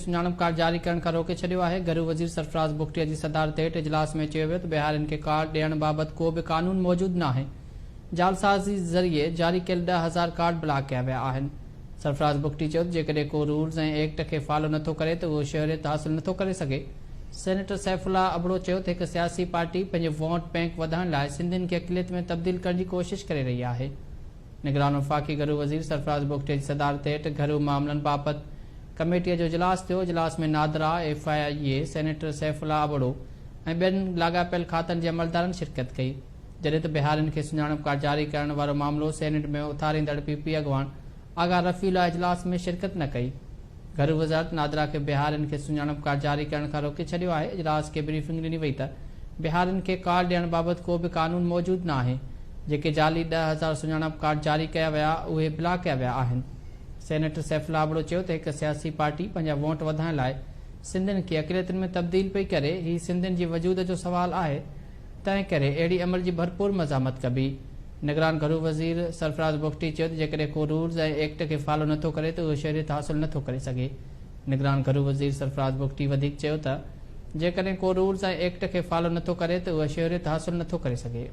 سڃاڻپ ڪارڊ جاري ڪرڻ کان روڪي ڇڏيو آهي. گهرو وزير سرفراز بگٽي جي صدارت هيٺ اجلاس ۾ چيو ويو ته بهارين کي ڪارڊ ڏيڻ بابت ڪو به قانون موجود ناهي، جعلسازي ذريعي جاري ڪيل 10,000 ڪارڊ بلاڪ ڪيا ويا آهن. سرفراز بگٽي چيو ته جيڪڏهن ڪو رولز ۽ ايڪٽ کي فالو نٿو ڪري ته اهو شهريت حاصل نٿو ڪري سگهي. سينيٽر سيف الله ابڙو چيو ته هڪ سياسي پارٽي پنهنجي ووٽ بئنڪ وڌائڻ لاء سنڌين کي اقليت ۾ تبديل ڪرڻ جي ڪوشش ڪري رهي آهي. نگران وفاقي گهرو وزير سرفراز بگٽي جي صدارت هيٺ گهرو معاملن بابت ڪميٽي جو اجلاس ٿيو، اجلاس ۾ NADRA, F I A, senator Saifullah Abro ۽ ٻين لاڳاپيل کاتن جي عملدارن شرڪت ڪئي، جڏهن ته بهارين کي سڃاڻپ ڪارڊ جاري ڪرڻ وارو معاملو سينيٽ ۾ اٿاريندڙ پي پي اڳواڻ آغا رفيع الله اجلاس ۾ شرڪت نه ڪئي. گهرو وزارت نادرا کي بهارين کي سڃاڻپ ڪارڊ جاري ڪرڻ کان روڪي ڇڏيو آهي، اجلاس کي بريفنگ ڏني وئي ته بهارين کي ڪارڊ ڏيڻ بابت ڪو به قانون موجود ناهي، جيڪي جعلي 10,000 سڃاڻپ ڪارڊ جاري ڪيا ويا اهي بلاڪ ڪيا ويا آهن. سينيٽر سيف الله ابڙو چيو ته هڪ سياسي پارٽي پنهنجا ووٽ وڌائڻ لاء سنڌين کي اقليتن ۾ تبديل پئي ڪري، هي سنڌين جي وجود جو سوال آهي، تنهن ڪري اهڙي عمل جي ڀرپور مزاحمت ڪبي. نگران گهرو وزير سرفراز بگٽي چيو ته جيڪڏهن ڪو رولز ۽ ايڪٽ کي فالو نٿو ڪري ته اهو شهريت حاصل نٿو ڪري سگهي. نگران گهرو وزير سرفراز بگٽي وڌيڪ چيو ته جيڪڏهن ڪو رولز ۽ ايڪٽ کي فالو نٿو ڪري ته اهو شهريت حاصل نٿو ڪري سگهي.